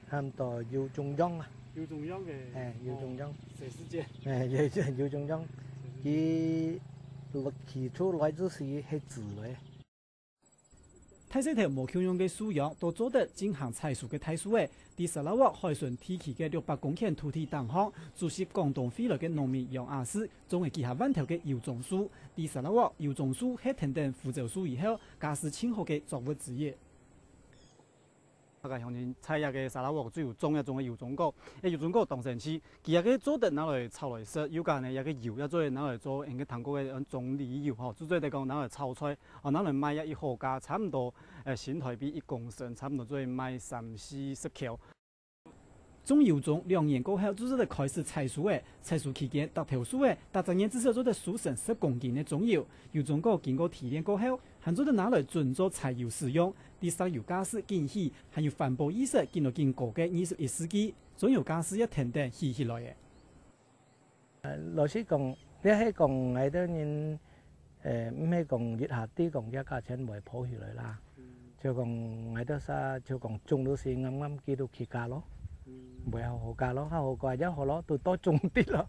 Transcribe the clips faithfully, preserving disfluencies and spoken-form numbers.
喊到有中央啊。有中央个，哎，有中央。哦，全世界。哎，有，有中央。全世界。佢起初來之時係紙个。大細頭無共樣个素養，都做得進行採收个大樹仔。在砂拉越海脣地區个六百公頃土地頂項，主席廣東回來个農民楊亞士，種了幾下萬頭个油棕樹。在砂拉越，油棕樹係跈等胡椒樹以後，價數盡好个作物之一。 大家鄉親在這个砂拉越最有種一種个油棕果，欸，油棕果當神奇，佢這个做得拿來炒來食，又加呢，這个油也做得拿來做，應該聽過个，嗯，棕櫚油吼，就做得講拿來炒菜，哦，拿來賣也一好價，差毋多，呃，新台幣一公升，差毋多做得賣三四十箍。種油棕兩年過後，就做得開始採收了。採收期間，逐頭樹仔，逐隻月至少做得收成十公斤个棕油。油棕果經過提煉過後， 還做得拿來準做柴油使用，在石油價數緊起，還有環保意識緊來緊高个二十一世紀，棕油價數也跈等起起來了。呃，老實講，這係講𠊎兜人，呃，毋係講一下子講這價錢會浮起來啦。嗯。就講𠊎兜儕，就講種到時啱啱佢都起價咯。嗯。會好好價咯，好好價也好咯，都多種啲咯。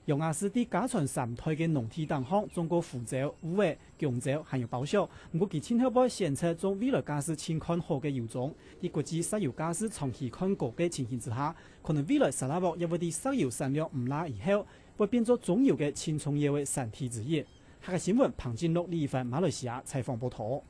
楊亞士在家傳三代个農地頂項種過胡椒、芋仔、弓蕉，還有包粟。毋過佢盡後背選擇種未來價數盡看好个油棕。在國際石油價數長期看高个情形之下，可能未來砂拉越也會在石油產量毋罅以後，會變做棕油个盡重要个產地之一。客家新聞，彭進祿、李凡，馬來西亞採訪報導。